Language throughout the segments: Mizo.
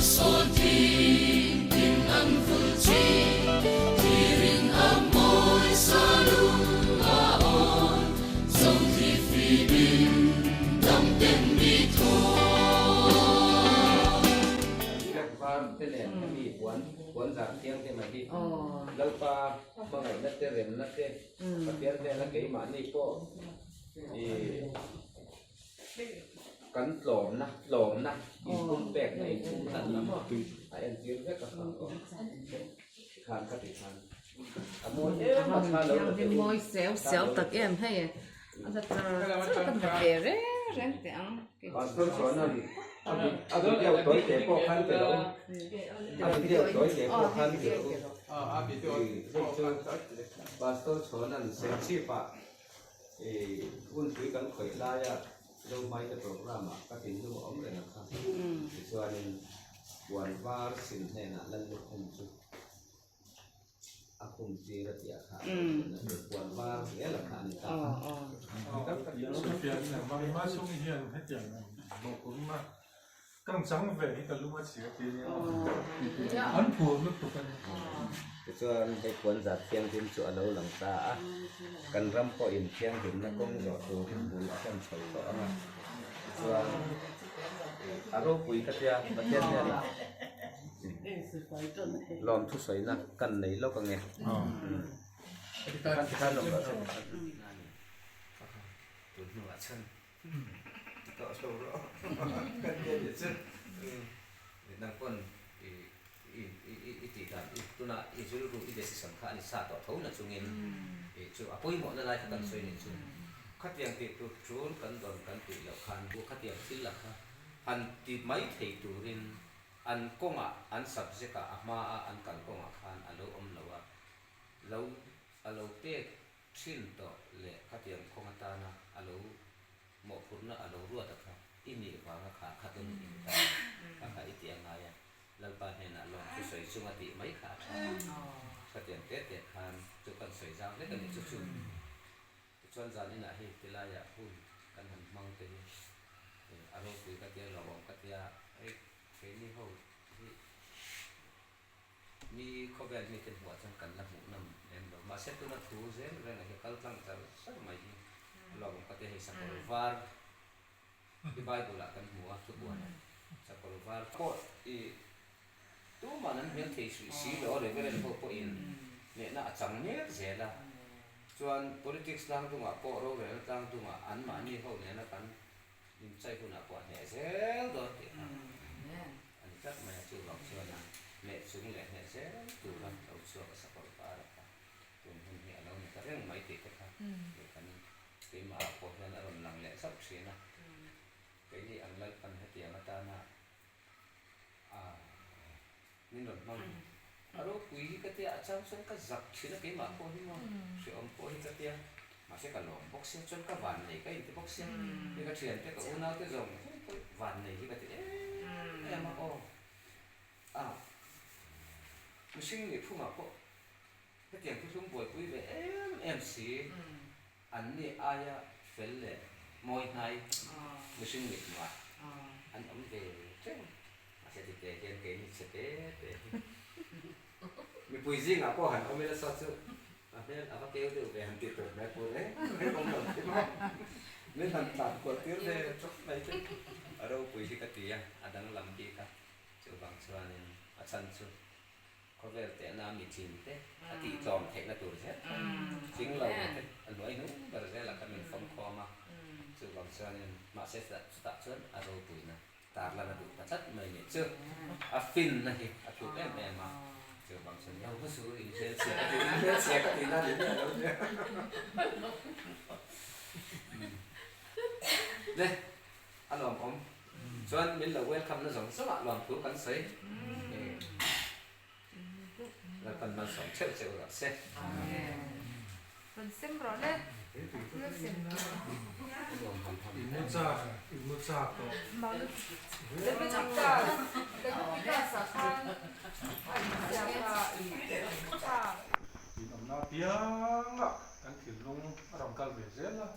Sawn thing tin an vul thin, Thirin a mawi sa lung a awn, Zo thli fibin dam ten mi thawn. Biak var te nen hemi puan puan zar thiang te mai hi Lalpa hmangaihna te remna te Pathian hnena keimahni pawh i Kan tlawmna, tlawmna, inpumpekna, inpumhlanna maw a entir vek a kha aw. Tikhan ka ti khan a mawi em a thla lo la teh u. Mawi seu seu tak em hei a la char char kan la ve reng reng teh ang. Pastor chuan a video tawi te pawh khan pe lo a video tawi te pawh khan pe lo hei chu Pastor chuan serchhip ah I hunpui kan khawih laia Zohmaite programme ah ka tinnu a awm reng a kha. Tichuanin puan var sin hnenah Lallukhum chu a khum tir a tih a kha puan var zel a kha a ni ta. Kang chang ve hi ka lung a chhia ti nia an phur lutuk a ni. Tichuan hei puan zat thianghlim chu a lo lang ta a, kan ram pawhin thianghlimna kawng zawh turin bul a hlan chho tawh ang a. Tichuan a ropui ka tia Pathian hnenah lawmthu sawina kan nei lawk ange. Tikhan tikhan lawm loh se tikhan tun hnuah chhan. I tih dan i tuna i rilru i decision kha a ni sa tawh tho na chungin i chu a pawimawhna lai kha kan sawi ni chu khatiang tih tur tul kan dawn kan tih loh khan bu khatiang thil la kha han ti mai thei turin an kawngah an subject ah a hma a an kal kawngah khan a lo awm lo a lo a lo pek Thin tawh leh khatiang khawng atana a lo mawhphurhna a lo ruat a kha i nih vanga kha khat in in ta a kha i tih a ngai a, Lalpa hnenah lawmthu sawi chunga tih mai kha a tha a, khatiang te te khan chu kan sawi zau hlek a ni chu chu. Tichuan zan inah hei tilaiah hun kan han hmang te hi a ropui ka tia lawmawm ka tia hei keini ho hi Mi khawvel mite hmuh ah chuan kan la hmuh nawm lem lo. Mahse tuna thu zel reng ah hian kal tlang char char mai hi a lawmawm ka ti a, hei sakawr var hi Bible ah kan hmu a, thubuan ah sakawr var pawh i tuman an hmel thei hrih si lo a, Reverend ho pawhin hnehna a chang mek zel a, chuan politics tlang dungah pawh rorelna tlang dungah anmahni ho nena kan Inchai hunah pawh a hneh zel dawn tih kha a ni tlat mai a, chuvang chuan a hneh chung leh hneh zel tura lo chhuak a sakawr par a kha tun hun hi a lo ni ta reng mai tih te kha kan keimah ah pawh hian a rawn lang leh zauh thin a, keini ang Lalpan hetiang atana a min rawn hmang a ropui hi ka tia a chang chuan ka zak thin a keimah pawh hi maw hrehawm pawh hi ka tia mahse ka lawm bawk sia chuan ka van nei ka inti bawk sia hei ka thiante ka unau te zawng zawng pawh van nei hi ka ti em em a aw a mihring nih phungah pawh hetiang thuthlung buaipui ve em em si an ni aia fel leh mawi hnai mihring nih hmuh ah an awm ve teuh. Mahse tite hian keini chhe te te hi mipui zingah pawh han awm ila saw chu a hmel a va keu deuh ve han tih tur hmel pur reng reng awm lo khi maw min han tlan kual tir ve tawp mai te a ropui hi ka ti a, a danglam bik a chuvang chuanin a chhan chu khawvel tehna mi tling te a tih tlawm theihna tur zel kha tling lo te a hnuai hnung ber zelah khan min fawm khawm a chuvang chuanin mahse chutah chuan a ropuina Tarlan a duh ta tlat mai nih chu a finna hi a tluk em em a, chuvang chuan lo hma su in hmel chhia ka ti, in hmel chhia ka tih na ni miah lo nia. Ne, a lawmawm chuan min lo welcome na zawng zawng ah lawmthu kan sawi. Lalpan malsawm theuh che u rawh se. Rawn sem rawh le. Thil sem tur. In awmna apiangah kan thinlung a rawn kal ve zel a,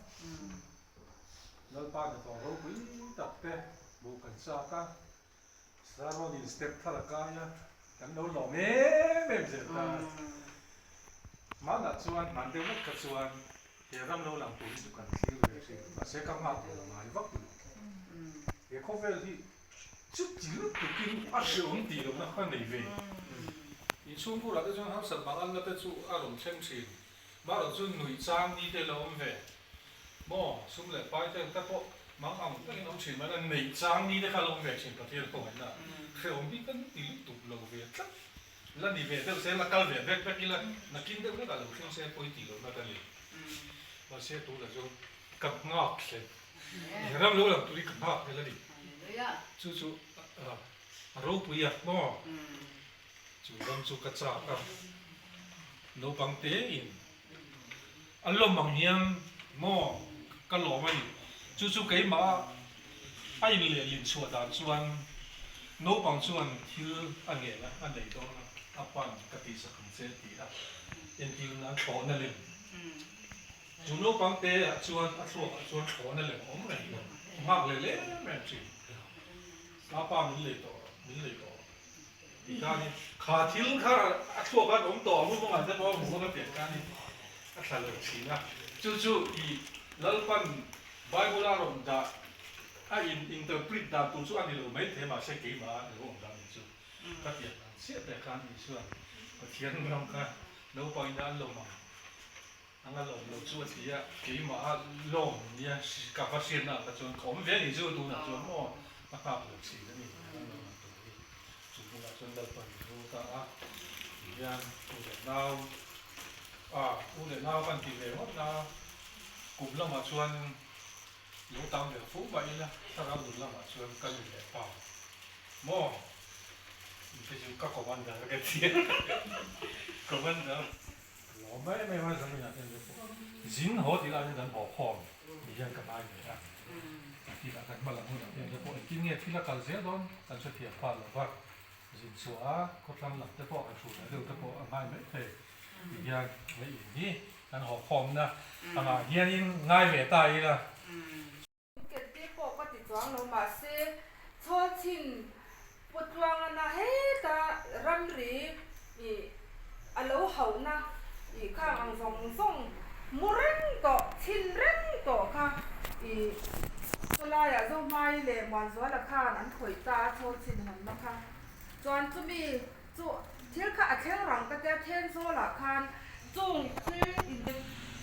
Lalpa hnathawh ropui tak te buh kan chak a. Saron in step thar a kai a, kan lo lawm em em zel ta. Hmanah chuan hman deuh vek kha chuan he ram lo lang tur hi chu kan thlir ve thin, mahse ka nghak lo ngai vak lo. He khawvel hi chuti lutukin a hreawm tih lohna kha nei ve. Inchhungkhurah te chuan harsat bang alna te chu a rawn thleng thin. Marawh chu nuih chang ni te la awm ve maw? Sum leh pai te te pawh mang ang takin awm thin mahna neih chang ni te kha la awm ve thin Pathian khawngaihna hrehawm hi kan ti lutuk lo ve tlat. La ni ve deuh se, la kal ve vek vek ila nakin deuh hlekah lo thleng se pawi tih lohna ka nei. Mahse tunah chuan ka nghak hle. I ram lo lang turin ka nghak hle a ni. Chu chu a ropui a maw? Chu ram chu ka chak a, naupang tein a lawm ang hian maw ka lawm a ni. Chu chu keimah a inlehlin chhuah dan chuan naupang chuan thil a ngen a, a nei dawn a, a pan ka tihsak ang che ti a, entir nan thlawhna lem. Chu naupang te ah chuan a thluak ah chuan thlawhna lem a awm reng lo, a nghak leh lem em thin. Ka pa min lei tawh rawh, min lei tawh rawh. Tikhanin kha thil kha a thluak khan awm tawh ang u mawngah te pawh a hmu a ka pian khanin a thla lo thin a. Chu chu i Lalpan Bible a rawn dah a in interpret dan tur chu a ni lo mai thei mahse keimah a lo awm dan ni chu ka pian dan chiah te khan Isuan Pathian ram kha naupang in a an lawm ang anga lawm lo chu a ti a, keimah a lawm nia ka va hriatna ah kha chuan ka awm ve a ni chu tunah chuan maw ka nghak lo thin a ni ram lo lang tur hi chu hmunah chuan Lalpan min ru ta a ti hian u leh nau a u leh nau kan ti ve ngawt na kum lamah chuan lo tam ve fu mah ila thlarau nun lamah chuan ka nu leh pa maw te chu ka commander ka ti a commander. Lawm mai mai a zamin ah hian pawh zin haw tih lai hian kan haw khawm ni hian ka ngai ve a, tih ah kan hma lam hunah hian te pawh engtin nge thil a kal zel dawn kan hrethiam phal lo va, zin chhuah a khawthlang lam te pawh kan hruh leh deuh te pawh a ngai mai thei ti hian he in hi kan haw khawmna angah hianin ngai ve ta ila. Kelte pawh ka ti chuang lo mahse chhawlchhin pu tluangana heta ramri ih a lo hauhna ih khang ang zawng zawng mu reng tawh chhin reng tawh kha ih chulaiah Zohmai leh Muanzuala khan an khawih ta a chhawlchhin hawnna kha chuan chumi chu thil kha a thleng rang ka tia Thenzawlah khan chung thil in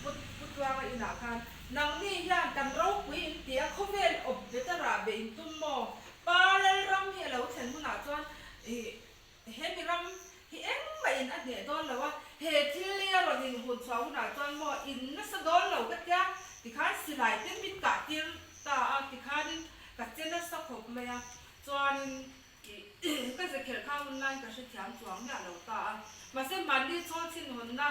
pu tluanga inah khan Nangni hian kan ropui in ti a, khawvel awp better ah be in tum maw? Pa Lalram hi a lo thlen hunah chuan ih he mi ram hi engmah in a hneh dawn lo a, he thil lei a rawn in hun chhuah hunah chuan maw in nasa dawn lo ka tia tikhan silai te min kah tir ta a tikhanin ka che nasa khawp mai a, chuanin ih ka ze khelh kha hun laiin ka hrethiam chuang miah lo ta a, mahse mahni chhawl chhin hawnna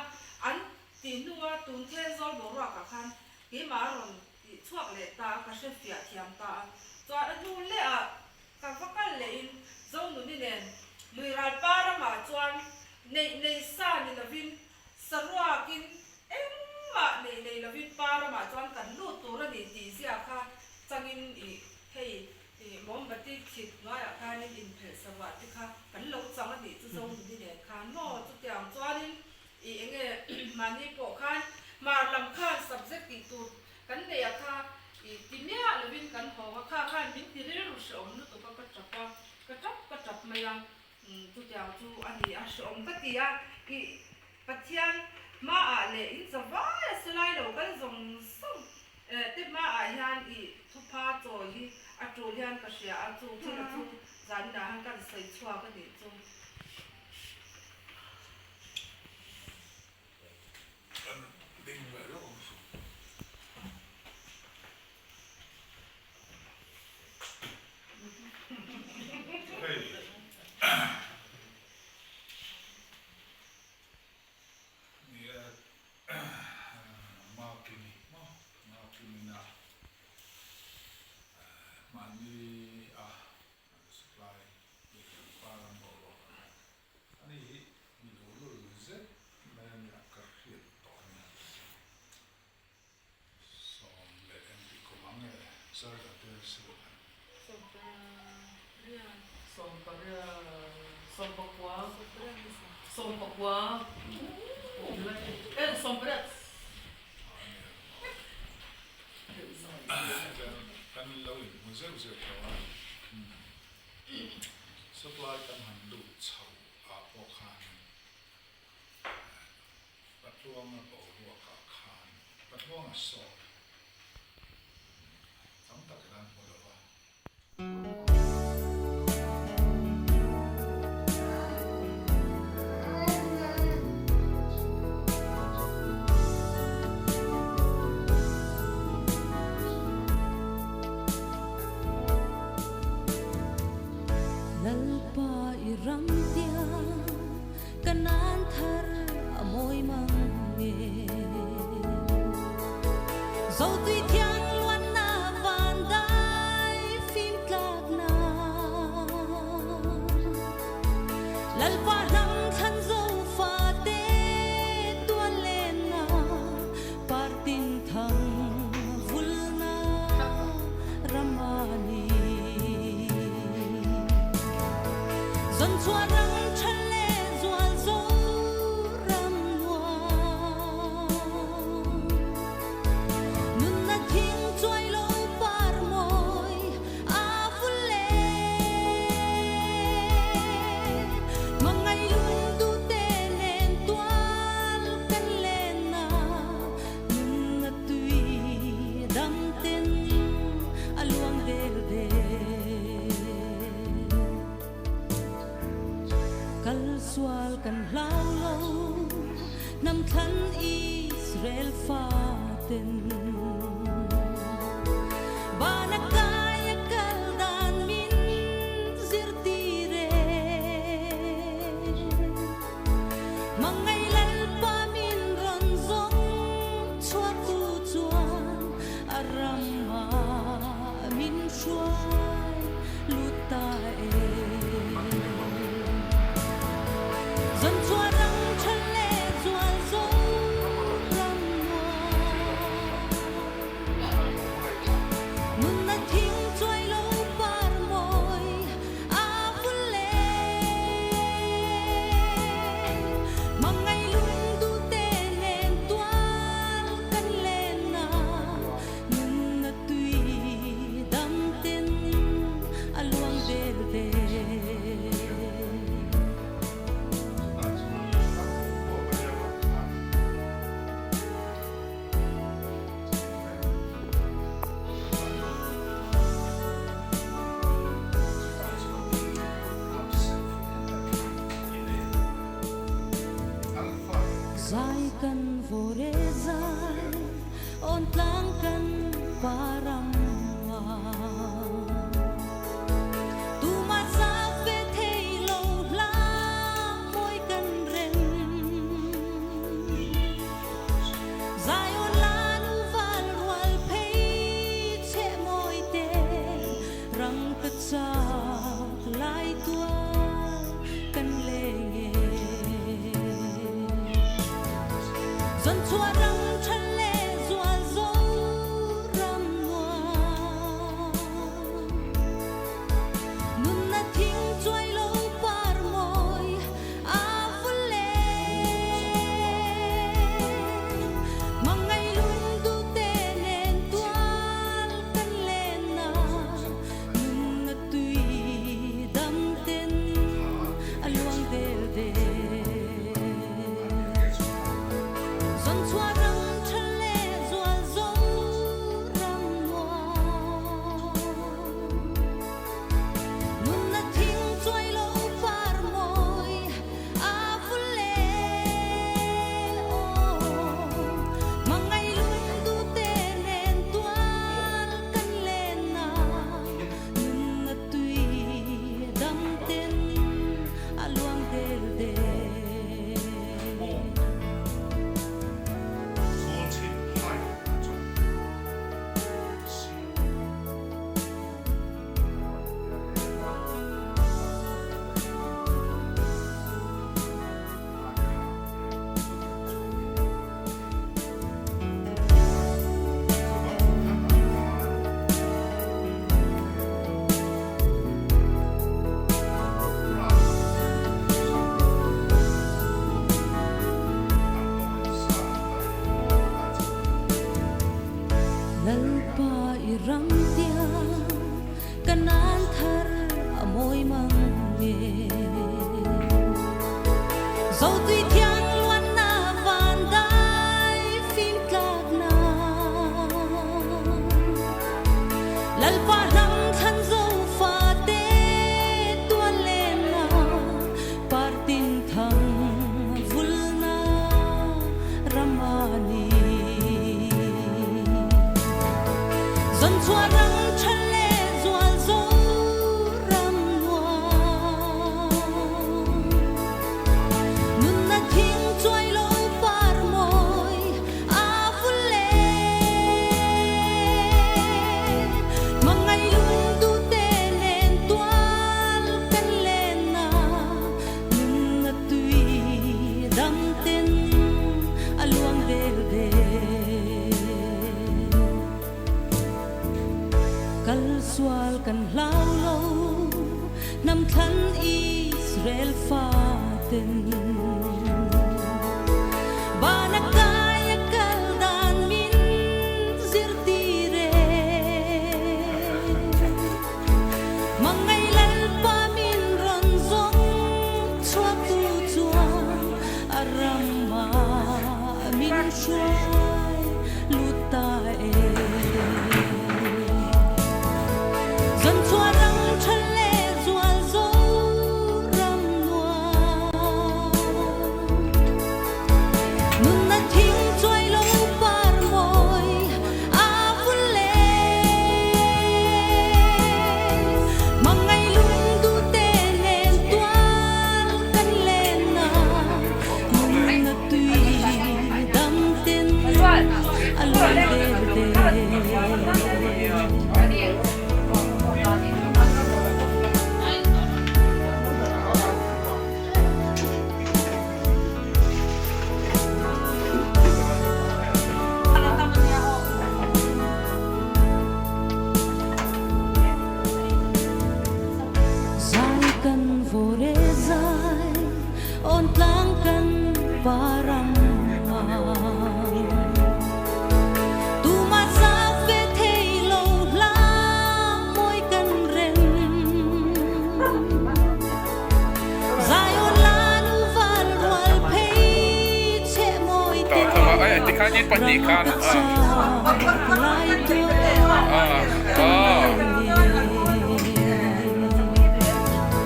an Tih hnua tun Thenzawl boruakah khan keimah a rawn tih chhuak leh ta a, ka hre fiah thiam ta a. Chuan a hnu leh ah ka va kal lehin Zonuni nen Luiral pa ramah chuan neih nei sa ni lovin saruakin engmah neih nei lovin pa ramah chuan kan lut tur a ni tih zia kha changin ih hei ih mawmbati thit hnuaiah khanin inphelh saruah te kha kan lo chang a nih chu Zonuni nen khan maw chutiang chuanin I enge mahni pawh khan hmar lam khan subject tih tur kan neih a kha i ti miah lovin kan hawng a, kha khan min ti rilru hreawm lutuk a ka tap a, ka tap ka tap mai a, chutiang chu a ni a hreawm ka ti a, i Pathian hmaah leh in zavai a silai lo kal zawng zawng te hmaah hian i thupha chawi hi a tul hian ka hria a, chu thil a chu zaninah hian kan sawi chhuak a nih chu. Ani hi mi lo lul zet mai a nia ka hriat tawh a nia. Sawm leh engti kum ang nge Zarda tel si loh ang. Kan lo inhmu zeuh zeuh tawh a, supply kan han lut chho ah pawh khan Patluanga boruakah khan Patluanga sawi tam takin an hmu lo va. Lalpa i ram tiang ka nan thar a mawi mang nge. Zotui thiang luanna van dai fim tlakna. Lalpa hnam thlan zofa te tuan lenna partin thang vulna ramani. Zon chhuah ram tha leh zual zo ram nuam. Nunna thing chuai lo par mawi a vul le. Mangai lung du te nen tual kan lenna nunna tui dam ten a luang del del. Kal sual kan hlau lo hnam thlan Israel fa ten. Bana kai a kal dan min zirtir e. Mangai Lalpa min rawn zawng chhuah tu chuan a rama min hruai lut ta e. Zon chhuah ram tha leh zual zo ram nuam. Nunna thing chuai lo par mawi a vul le. Mangai lung du te nen tual kan lenna nunna tui dam ten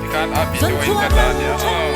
Tikhan a video in ka ta nia.